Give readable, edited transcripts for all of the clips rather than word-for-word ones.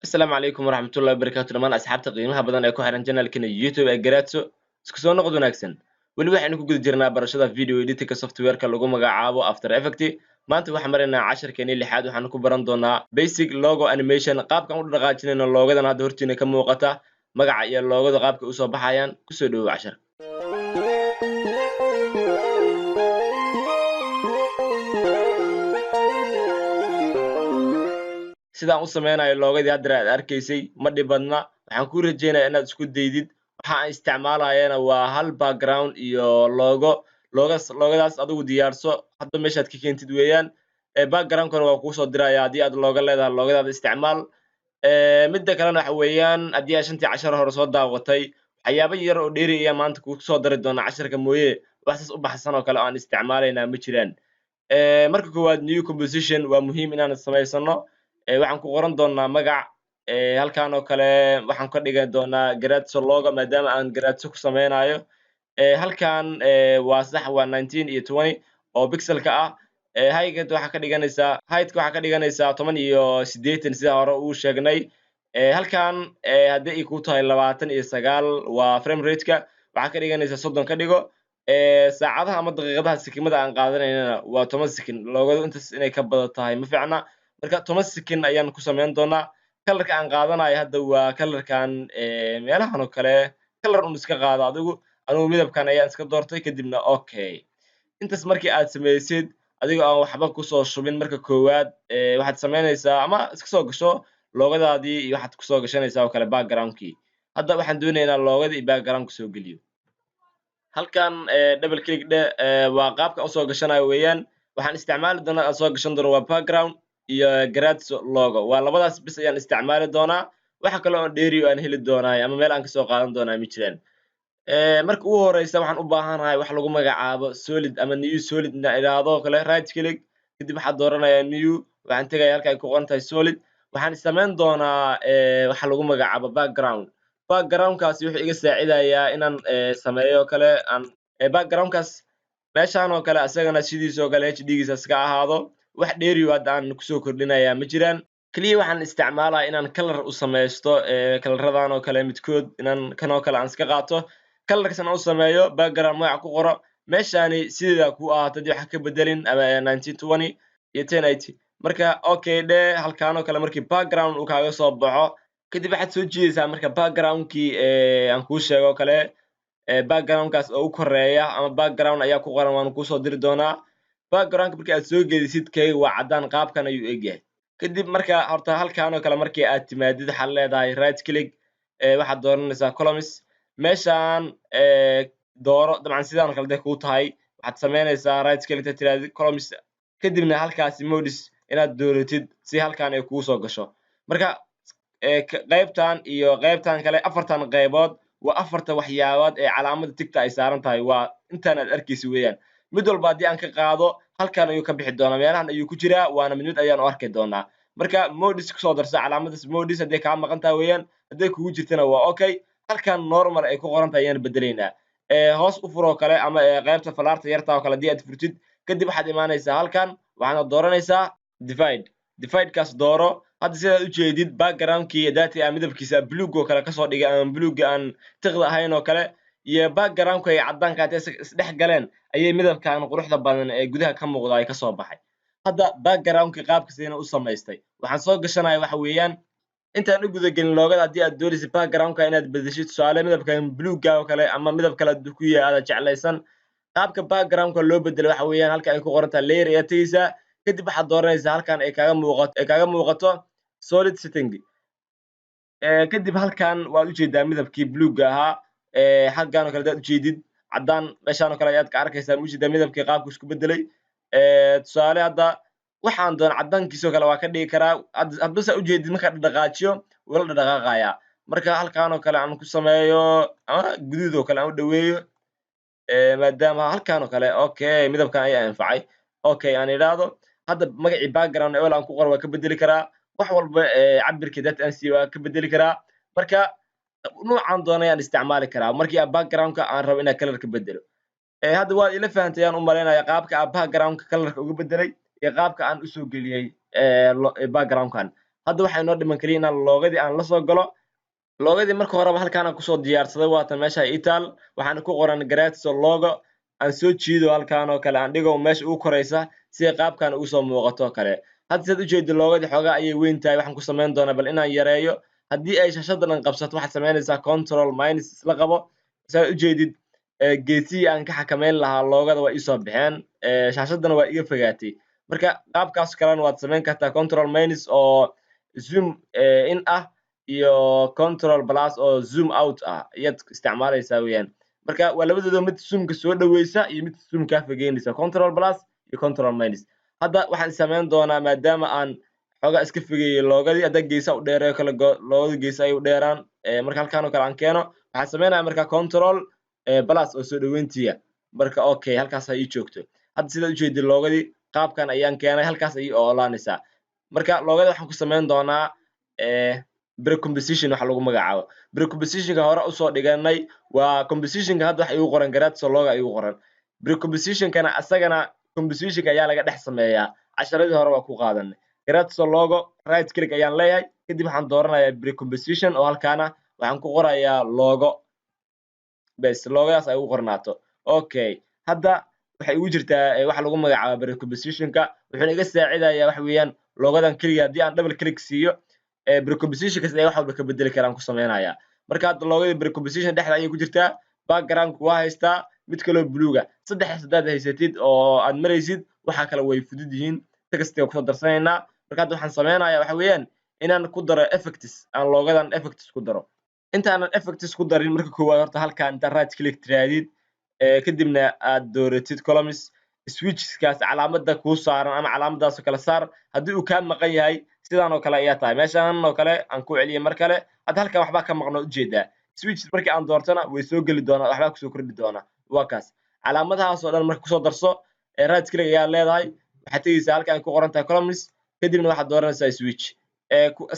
Asalaamu calaykum waraxmatullahi wabarakaatu dhammaan asxaabta qiimaha badan ee ku xiran channelkana YouTube ee Garaadso. Isku soo noqod wanaagsan. Weli waxaynu ku guda jirnaa barashada video editingka softwareka lagu magacaabo After Effect. Maanta waxaan maraynaa casharkeeni lixaad. Waxaan ku baran doonaa basic logo animation, qaabkan u dhaqaajinayno logodan hadda hortiina ka muuqata, magaca iyo logoda qaabka usoo baxayaan. Kusoo dhawow cashar. Sidaan u sameynayo logodii haddar aad arkaysay ma dhib badna. Waxaan kuu rajeynayaa inaad isku daydid. Waxa aan isticmaalayana waa hal background iyo logo. Logas logadaas adigu diyaarso, hadba meeshaad ka keentid weeyaan. Backgroundkana waa kuusoo diraya. Haddii aad logo leedahay, logadaada isticmaal. Midda kalena waxa weeyaan, haddii aad shantii cashar hore soo daawatay, waxyaabo yar oo dheeri ayaa maanta kugu soo dari doona casharka mooye, wax saas u baxsan oo kale oo aan isticmaalaynaa ma jiraan. Marka koowaad, new composition waa muhiim inaan samaysano. Waxaan ku qoran doonaa magac. Halkan oo kale waxaan ka dhigi doonaa Garaadso logo, maadaama aan Garaadso ku sameynayo. Halkan waa sax, waa 19 iyo 20 oo pixelka ah. Height waxaa ka dhiganaysaa, heightka waxaa ka dhiganaysaa 80, sida hore uu sheegnay. Halkan haddii ay ku tahay 29, waa frame rateka, waxaa ka dhiganaysaa 30 ka dhigo. Saacadaha ama daqiiqadaha sikimada aan qaadanaynana waa 10 sikin. Logoda intaas inay ka badan tahay ma fiicna, marka 10 sikin ayaan ku samayn doonaa. Colorka aan qaadanayo hadda waa colorkan meelahan oo kale. Color un iska qaado adigu, anigu midabkan ayaan iska doortay. Kadibna okay. Intaas markii aad samaysid, adigoo aan waxba kusoo shubin, marka koowaad waxaad samaynaysaa ama iska soo gasho logadaadii iyo waxaad kusoo gashanaysaa oo kale backgroundkii. Hadda waxaan doonaynaa logadii iyo backgroundka soo geliyo. Halkan double click dhe, waa qaabka aan usoo gashanayo weeyaan. Waxaan isticmaali doonaa, aan soo gashan doono, waa background iyo Garaadso logo. Waa labadaas bis ayaan isticmaali doonaa. Waxa kale oo dheeri aan heli doonaa ama meel aan kasoo qaadan doonaa ma jiraan. Marka ugu horeysa waxaan u baahanahay wax lagu magacaabo solid ama new solid inaan idhaahdo kale. Right click, kadib waxaad dooranayaa new. Waxaan tegaya halka ay ku qoran tahay solid. Waxaan samayn doonaa waxa lagu magacaabo background. Backgroundkaasi wuxuu iga saacidayaa inaan sameeyo kale aan backgroundkaas meeshaan oo kale, asagana sidiisoo kale HD-giisa iska ahaado. Wax dheeriyo hadda aan kusoo kordhinayaa ma jiraan. Keliya waxaan isticmaalaya inaan color u samaysto, colorradan oo kale midkood, inaan kan oo kale aan iska qaato, colorkaas aan u sameeyo background, magac ku qoro. Meeshaani sideeda ku ahaato, hadii wax ka bedelin, ama 1920 iyo 1080. Marka okay dhe. Halkaan oo kale markii background uu kaaga soo baxo, kadib waxaad soo jiidaysaa marka backgroundkii aan kuu sheego kale, backgroundkaas oo u koreeya ama background ayaa ku qoran, waanu kuusoo diri doonaa. Backgroundka marka aad soo gelisid, kayga waa caddaan, qaabkan ayuu egyahay. Kadib marka horta halkaan oo kale markii aad timaadid, waxaad leedahay right click, waxaad dooranaysaa columns. Meeshaan dooro. Dabcan sidaan oo kale haday kuu tahay, waxaad samaynaysaa right click intaad tirahdid, columns, kadibna halkaasi modes inaad dooratid si halkaan ay kugu soo gasho. Marka qaybtan iyo qaybtan kale, afartan qaybood waa afarta waxyaabood ee calaamada tigta ay saaran tahay, waa intaan aad arkaysa weeyaan. Mid walba haddii aan ka qaado, halkan ayuu ka bixi doonaa, meelahan ayuu ku jiraa, waana mid mid ayaan u arki doonaa. Marka modes kusoo darsa calaamadaas modes hadday kaa maqan tahay weeyaan. Hadday kugu jirtana waa okay. Halkan normal ay ku qoran tahay ayaan bedelaynaa. Hoos u furoo kale ama qaybta falaarta yarta oo kale haddii aad furtid, kadib waxaad imaanaysaa halkan, waxaadna dooranaysaa divide. Dividekaas dooro. Hadda sidaad ujeedid, backgroundkii dati aan midabkiisa buluug oo kale kasoo dhigay ama buluugga aan tiqda ahayn oo kale iyo backgroundka ay caddaanka intay isdhex galeen ayay midabkan quruxda badan ee gudaha ka muuqda ay kasoo baxay. Hadda backgroundka qaabka sidayna u samaystay, waxaan soo gashanaya waxa weeyaan, intaan u gudagelin logoda, haddii aad doonaysid backgroundka inaad bedeshid, tusaale midabkan buluugga oo kale ama midab kale hadduu ku yahay aada jeclaysan, qaabka backgroundka loo bedelo waxa weeyaan, halka ay ku qoran tahay layer ayaad tegeysaa. Kadib waxaad dooranaysaa halkan ay kaaga muuqato solid setting. Kadib halkan waad ujeedaa midabkii buluugga ahaa. Xaggan oo kale hadaad ujeedid caddaan, meeshaan oo kale ayaad ka arkaysaa. Ma ujeedaa midabkii qaabku isku bedelay? Tusaale hadda waxaan doona caddaankiisoo kale waa ka dhigi karaa. Hadba saa ujeedid, markaa dhaqaajiyo wula dhaqaaqayaa. Marka halkan oo kale aan ku sameeyo ama guduud oo kale aan u dhaweeyo, maadaama halkan oo kale okay, midabkan ayaa anfacay, okay aan idhaahdo. Hadda magacii background ebel aan ku qoro waa ka bedeli karaa. Wax walba cabirkii data aan siiyo waa ka bedeli karaa. Marka nuucan doona ayaan isticmaali karaa markii aan backgroundka aan rabo inaan color ka bedelo. Hadda waad ila fahantay ayaan u malaynaya qaabka aan backgroundka colorka uga bedelay iyo qaabka aan usoo geliyey backgroundkan. Hadda waxaa inoo dhiman kaliya inaan logo-gadii aan la soo galo. Logo-gadii marka horeba halkaan aan kusoo diyaarsaday, waatan meesha itaal, waxaana ku qoran Gratso logo. Aan soo jiido, halkaan oo kale aan dhigo, meesha ugu koraysa, sida qaabkan ugu soo muuqato oo kale. Hadda sidaad ujeedi, logo-gadii xoogaa ayay weyn tahay. Waxaan ku samayn doonaa bal inaan yareeyo. Haddii ay shaashada dhan qabsato, waxaad samaynaysaa Control minus isla qabo. Sidaad ujeedid, geesihii aan ka xakameyn lahaa logo-gada waa iisoo baxeen, shaashadana waa iga fogaatay. Marka qaabkaas kalena waad samayn kartaa, Control minus oo zoom in ah iyo Control plus oo zoom out ah ayaad isticmaalaysaa weeyaan. Marka waa labadooda, mid zoomka soo dhaweysa iyo mid zoom kaa fogeynaysa, Control plus iyo Control minus. Hadda waxaan samayn doonaa, maadaama aan xoogaa iska fogeeyey logo-gadii, hadda geesa u dheereeyo kale, logo-gada geesa ay u dheeraan. Marka halkaan oo kale aan keeno, waxaan sameynaya marka Control plus oo soo dhaweyntiya. Marka okay, halkaas ha ii joogto. Hadda sidaad ujeedid, logo-gadii qaabkan ayaan keenay, halkaas ayay oolaanaysaa. Marka logo-gada waxaan ku samayn doonaa precomposition waxa lagu magacaabo. Precompositionka hore usoo dhiganay waa compositionka. Hadda waxa igu qoran Gratso logo igu qoran. Precompositionkana asagana compositionka ayaa laga dhex sameeyaa, casharadii hore waa ku qaadanay. Gratso logo right click ayaan leeyahay, kadib waxaan dooranayaa precomposition, oo halkaana waxaan ku qorayaa logo bes, logo-gadaas ay ugu qornaato. Okay, hadda waxay igu jirtaa waxa lagu magacaabo precompositionka. Wuxuuna iga saacidayaa waxa weeyaan, logo-gadan keliya haddii aan double click siiyo, precompositionkas ayaa wax walba ka bedeli karaan ku sameynaya. Marka hadda logo-gadii precomposition dhexda ayay ku jirtaa, backgroundku waa haystaa mid kaloo buluuga. Saddexdaas haddaad haysatid oo aad maraysid, waxaa kale way fudud yihiin. Textiga kusoo darsanaynaa. Marka hadda waxaan sameynayaa waxa weeyaan inaan ku daro effects, aan logo-gadan effects ku daro. Intaanan effects ku darin, marka koowaad horta halkaan intaad right click tiraadid, kadibna aad dooratid columns, switchkaas calaamada kuu saaran ama calaamadaas oo kale saar. Haddii uu kaa maqan yahay, sidaan oo kale ayaa tahay. Meeshaan oo kale aan ku celiyay mar kale. Hadda halkan waxbaa ka maqan oo ujeedaa. Switch markii aan doortona way soo geli doonaa, waxbaa kusoo kordhi doona. Waa kaas calaamadahaas oo dhan. Marka kusoo darso, right click ayaa leedahay, waxaad tegeysaa halka ay ku qoran tahay columns, kadibna waxaad dooranaysaa switch.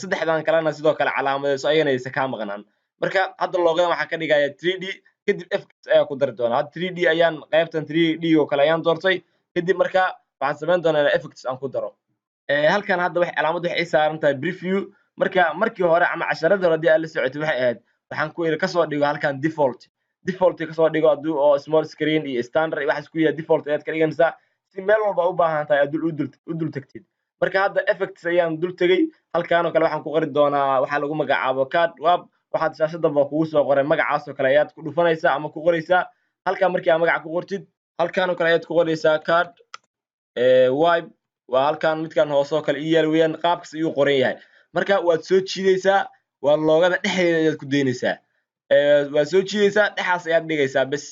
Saddexdan kalena sidoo kale calaamadeyso, ayagana aysan kaa maqnaan. Marka hadda logo-gadan waxaa ka dhigaya 3D, kadib effects ayaa ku dari doonaa. Hadda 3D ayaan, qaybtan 3D oo kale ayaan doortay. Kadib marka waxaan samayn doonaa in effects aan ku daro. Halkan hadda wax calaamad waxay ii saaran tahay preview. Marka markii hore ama casharadii hore haddii aad la socotay, waxay ahayd waxaan ku iri kasoo dhigo halkan default, default kasoo dhigo. Haddii oo small screen iyo standard iyo waxaas ku yahay, default ayaad ka dhiganaysaa, si meel walba u baahan tahay aad dul u dul tagtid. Marka hadda effects ayaan dul tegey. Halkan oo kale waxaan ku qori doonaa waxaa lagu magacaabo card warp. Waxaad shaashada ba kugu soo qoray magacaas oo kale ayaad ku dhufanaysaa ama ku qoraysaa. Halkan markii aad magaca ku qortid, halkan oo kale ayaad ku qoraysaa card wipe. Waa halkan midkan hoose oo kale ii yaal weeyaan, qaabkas ayuu qoran yahay. Marka waad soo jiidaysaa, waa logo-gada dhexdeeda ayaad ku daynaysaa. Waad soo jiidaysaa, dhexaas ayaad dhigaysaa bes.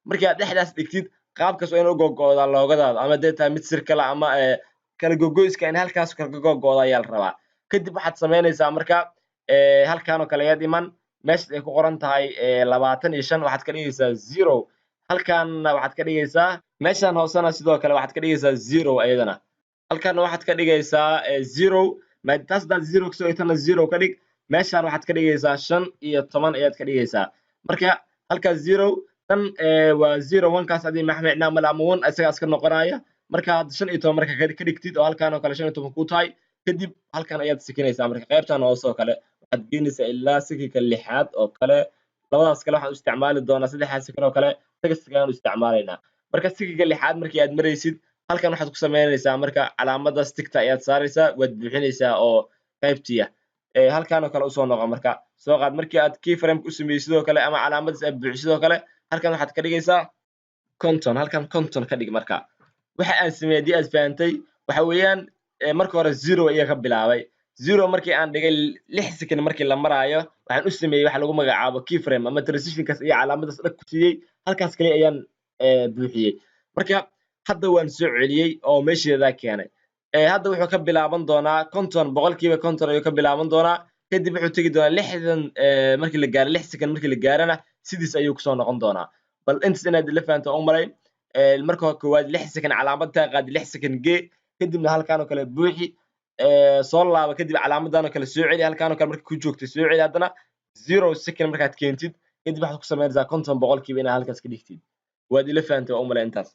Markii aad dhexdaas dhigtid, qaabkaas waa in u gogo'daa logo-gadaada, ama hadday tahay mid circle ama kala gogoyska, in halkaas kala gogo'da ayaa la rabaa. Kadib waxaad samaynaysaa marka, halkan oo kale ayaad iman, meesha ay ku qoran tahay 25 waxaad ka dhigaysaa 0. Halkanna waxaad ka dhigaysaa, meeshan hoosena sidoo kale waxaad ka dhigaysaa 0 ayadana. Halkanna waxaad ka dhigaysaa 0. Taas haddaad 0 kasoo dhigtana, 0 ka dhig. Meeshan waxaad ka dhigaysaa 15 ayaad ka dhigaysaa. Marka halkaas 0, tan waa 0 1, kaas adii max micnaa male, ama 1 isagaa iska noqonaya. Marka hadda 15 marka ka dhigtid, oo halkan oo kale 15 ku tahay, kadib halkan ayaad sikinaysaa. Marka qaybtan hoose oo kale waxaad geenaysaa ilaa sikika lixaad oo kale. Labadaas kale waxaan u isticmaali doonaa, saddexdaas sikin oo kale textiga ayaan u isticmaalaynaa. Marka sikiga lixaad markii aad maraysid, halkan waxaad ku samaynaysaa marka calaamadaas tick-ta ayaad saaraysaa, waad buuxinaysaa oo qaybtiya. Halkan oo kale usoo noqo. Marka soo qaad, markii aad keyframe u sameeyey sidoo kale ama calaamadaas aad buuxisid sidoo kale, halkan waxaad ka dhigaysaa 50. Halkan 50 ka dhig. Marka waxa aan sameeyey haddii aad fahantay, waxa weeyaan, marka hore 0 ayaa ka bilaabay. 0 markii aan dhigay, 6 second markii la maraayo, waxaan u sameeyey waxa lagu magacaabo keyframe ama transitionkaas iyo calaamadaas dhag ku siiyey. Halkaas kaliya ayaan buuxiyey. Marka hadda waan soo celiyey oo meesheedaa keenay. Hadda wuxuu ka bilaaban doonaa 50, 50% ayuu ka bilaaban doonaa. Kadib wuxuu tegi doonaa 60. Markii la gaaro 6 second, markii la gaarana, sidiis ayuu kusoo noqon doonaa. Bal intaas inaad la fahanto u malay. Marka koowaad 6 second calaamad taa qaadi, 6 second gee, kadibna halkaan oo kale buuxi, soo laaba, kadib calaamadan oo kale soo celi. Halkaan oo kale marka ku joogtay soo celi. Haddana 0 second markaad keentid, kadib waxaad ku samaynaysaa 50% inaad halkaas ka dhigtid. Waad ila fahantay waa u malay intaas.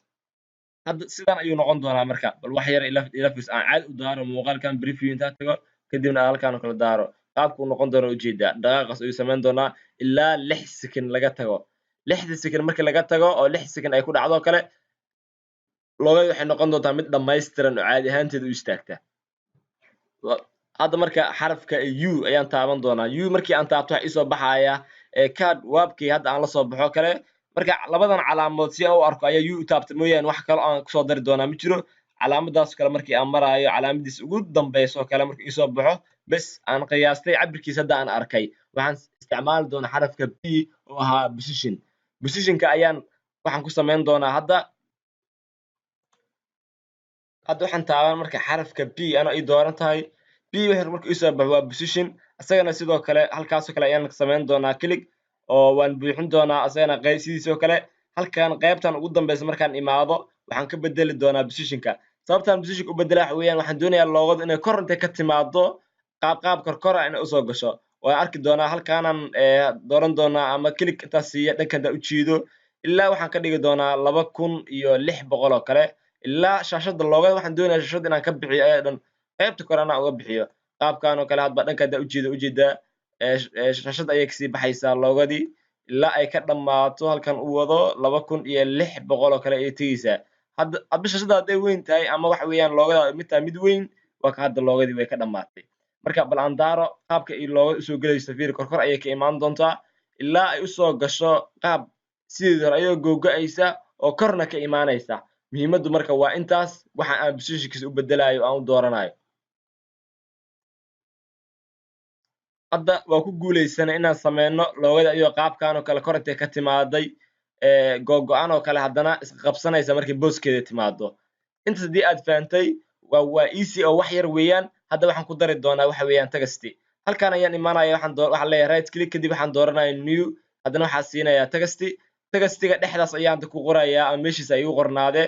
Hadda sidan ayuu noqon doonaa. Marka bal wax yar ila ila fiirso, aan caadi u daaro muuqaalkan. Preview intaa tago, Kadibna aan halkaan oo kale daaro, qaabka uu noqon doono ujeedaa. Dhaqaaqaas ayuu samayn doonaa ilaa 6 second laga tago. 6da second markii laga tago oo 6 second ay ku dhacdo kale, logo-da waxay noqon doontaa mid dhammaystiran oo caadi ahaanteeda u istaagta. Hadda marka xarafka U ayaan taaban doonaa. U markii aan taabto, waxa iisoo baxaya card waabkii hadda aan la soo baxo kale. Marka labadan calaamood si aan u arko ayaa U u taabta mooyaane, wax kale aan kusoo dari doonaa ma jiro. Calaamadaas kale markii aan maraayo, calaamadiisa ugu dambeyso kale markii iisoo baxo, bes aan qiyaastay cabirkiisa hadda aan arkay, waxaan isticmaali doonaa xarafka P oo ahaa position. Positionka ayaan waxaan ku samayn doonaa hadda. Hadda waxaan taaban marka xarafka P anoo ii dooran tahay. P wixii marka iisoo baxo waa position. Isagana sidoo kale halkaasoo kale ayaan samayn doonaa click oo waan buuxin doonaa isagana qayb sidiisoo kale. Halkan qaybtan ugu dambeysa markaan imaado, waxaan ka bedeli doonaa positionka. Sababtaan positionka u bedela waxa weeyaan, waxaan doonayaa logo-da inay kor intay ka timaado, qaab qaab korkor ah inay usoo gasho. Waan arki doonaa. Halkaanaan dooran doonaa ama click intaas siiya, dhanka intaan u jiido ilaa waxaan ka dhigi doonaa 2600 oo kale, ilaa shaashada logo-da. Waxaan doonayaa shaashada inaan ka bixiyo ayaa dhan, qaybta kore anaa uga bixiyo qaabkan oo kale. Hadba dhanka haddaa ujeedo, ujeedaa shaashada ayay kasii baxaysaa logo-dii ilaa ay ka dhammaato. Halkan u wado, 2600 oo kale ayay tegeysaa. Hadda hadba shaashada hadday weyn tahay ama waxa weeyaan logo-da mid tahay mid weyn, waa ka hadda logo-dii way ka dhammaatay. Marka bal aan daaro qaabka ay logo-da usoo gelayso. Fiiri, korkor ayay ka imaan doontaa ilaa ay usoo gasho qaab sideedii hore, ayadoo googo-aysa oo korna ka imaanaysa. Muhiimaddu marka waa intaas waxa aan positionkiisa u bedelayo, aan u dooranayo. Hadda waa ku guuleysanay inaan sameyno logo-da iyadoo qaabkan oo kale kor intay ka timaaday, googo-an oo kale, haddana isqa qabsanaysa markay booskeeda timaado. Intaas haddii aad fahantay, waa easy oo wax yar weeyaan. Hadda waxaan ku dari doonaa waxa weeyaan text. Halkan ayaan imaanaya, waxaan leeyahay right click, kadib waxaan dooranaya new, haddana waxaa siinayaa text. Textiga dhexdaas ayaan hadda ku qorayaa ama meeshiisa ay igu qornaade.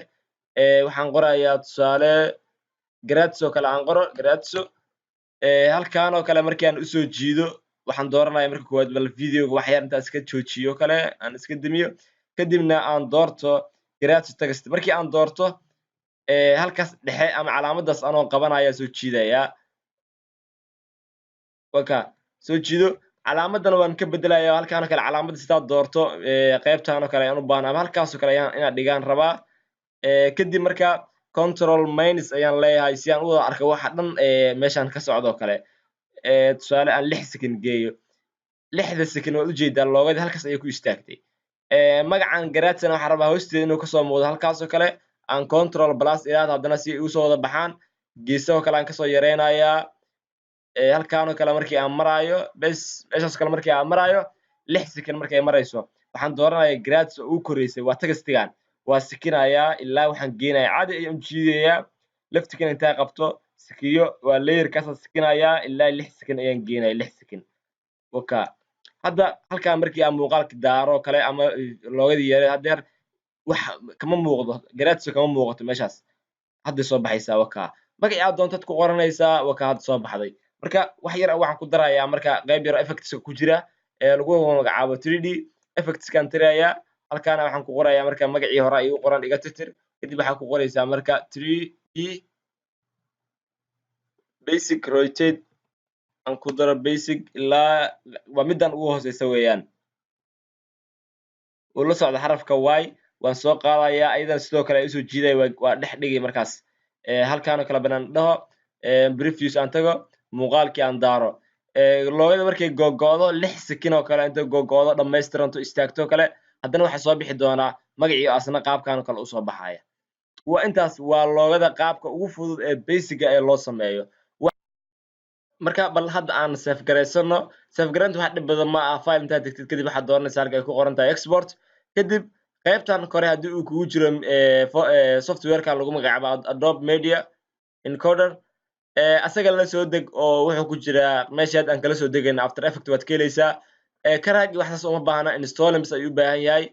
Waxaan qorayaa tusaale gratso kale aan qoro, gratso. Halkan oo kale markii aan usoo jiido, waxaan dooranaya marka koowaad bal videoga wax yar intaan iska joojiyo kale, aan iska damiyo, kadibna aan doorto gratso text. Markii aan doorto, halkaas dhexe ama calaamadaas anoo qabanaya soo jiidayaa. Waka soo jiido, calaamadana waan ka bedelaya. Halkaan oo kale calaamadda sidaad doorto, qaybtaan oo kale ayaan u baahna ama halkaas oo kale ayaan inaad dhigaan rabaa. Kadib marka control minus ayaan leeyahay si aan u wada arko waxa dhan meeshaan ka socdo kale. Tusaale aan 6 second geeyo. 6da second waad ujeedaa, logo-dii halkaas ayay ku istaagtay. Magacan garadsana waxaan rabaa hoosteeda inuu kasoo muuqdo halkaas oo kale. Aan control plus ilaado haddana si ay usoo wada baxaan. Geesahoo kale aan kasoo yareynayaa. Halkaan oo kale markii aan maraayo, bes meeshaas kale markii aan maraayo, 6 second markay marayso, waxaan dooranayaa grads oo ugu koreysay, waa textigan. Waa sikinayaa ilaa waxaan geenayaa, caadi ayaan u jiidayaa. Laftikan intaa qabto sikiyo, waa layerkaasaan sikinayaa ilaa 6 second ayaan geenaya, 6 second waka. Hadda halkaan markii aan muuqaalka daaro kale ama logo-dii yare, haddeer wax kama muuqdo, gradso kama muuqato meeshaas. Hadday soo baxaysaa, waka. Magacii aad doontad ku qoranaysaa, waka hadda soo baxday. Marka wax yar waxaan ku darayaa marka qayb yar effectska ku jira ee lagu magacaabo 3D effectskaan tirayaa. Halkaana waxaan ku qorayaa marka magacii hore ay u qoran, iga tirtir. Kadib waxaa ku qoraysaa marka 3D basic rotate aan ku daro, basic ilaa waa middan ugu hooseysa weeyaan, uu la socdo xarafka Y. Waan soo qaadayaa ayadan, sidoo kale ay usoo jiidaya, waa dhex dhigay. Markaas halkaan oo kale banaan dhaho, preview aan tago, muuqaalkii aan daaro. Logo-da markay gogo'do 6 second oo kale, intay gogo'do dhammaystiranto, istaagto kale, haddana waxaa soo bixi doonaa magacii asna qaabkan oo kale usoo baxaya. Waa intaas, waa logo-da qaabka ugu fudud ee basiga ee loo sameeyo. Marka bal hadda aan save garaysano. Save garaynta wax dhib badan ma ah. File intaad tagtid, kadib waxaad dooranaysaa halka ay ku qoran tahay export. Kadib qaybtan kore haddii uu kugu jiro softwareka lagu magacaabo Adobe Media Encoder, asaga la soo deg oo wuxuu ku jiraa meesha hadda aan kala soo degayna, After Effect, waad ka heleysaa. Crack waxaas uma baahna, installing bas ayuu u baahan yahay.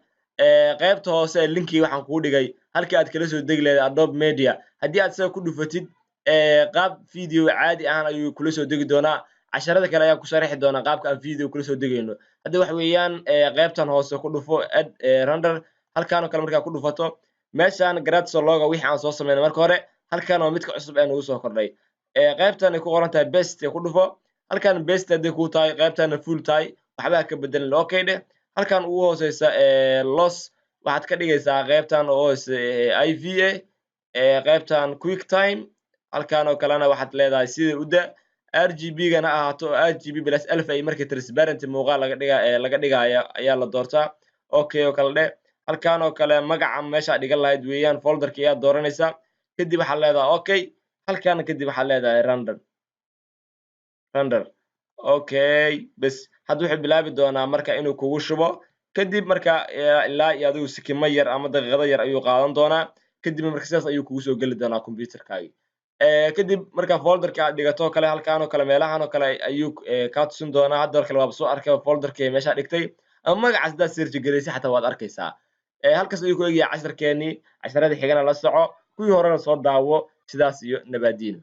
Qaybta hoose ee linkii waxaan kuu dhigay halkii aad kala soo degi lahayd Adobe Media. Haddii aad isaga ku dhufatid, qaab video caadi ahaan ayuu kula soo degi doonaa. Casharada kale ayaan ku sharixi doonaa qaabka aan video kula soo degayno. Hadda waxa weeyaan qaybtan hoose ku dhufo, add render. Halkaan oo kale markaa ku dhufato, meeshaan gradso logo wixii aan soo sameynay marka hore, halkan waa midka cusub ee nagu soo kordhay. Qaybtan ay ku qoran tahay best ku dhufo. Halkan best hadday kuu tahay, qaybtana full tahay, waxba ka bedelin, okay dheh. Halkan ugu hooseysa los waxaad ka dhigaysaa qaybtan oo hoose IVA, qaybtan QuickTime. Halkan oo kalena waxaad leedahay sida u da RGB gana ahaato oo RGB plus alpha ay markii transparent muuqaal laga dhiga laga dhigaya ayaa la doortaa. Okay oo kale dheh. Halkan oo kale magaca meesha dhigan lahayd weeyaan, folderka ayaad dooranaysaa. Kadib waxaad leedahay okay. Halkaana kadib waxaad leedahay render, render, okay. Bes, hadda wuxuu bilaabi doonaa marka inuu kugu shubo. Kadib marka ilaa iyo adigu sikimo yar ama daqiiqado yar ayuu qaadan doonaa. Kadib marka sidaas ayuu kugu soo geli doonaa computerkaagi. Kadib marka folderka aad dhigato kale, halkan oo kale, meelahan oo kale ayuu kaa tusin doonaa. Hadda kale waaba soo arkay folderkii meesha dhigtay, ama magacaas haddaad search garaysay xataa waad arkaysaa. Halkaas ayuu ku egyahay casharkeenii. Casharada xigana la soco, kuwii horena soo daawo. Sidaas iyo nabaadiin.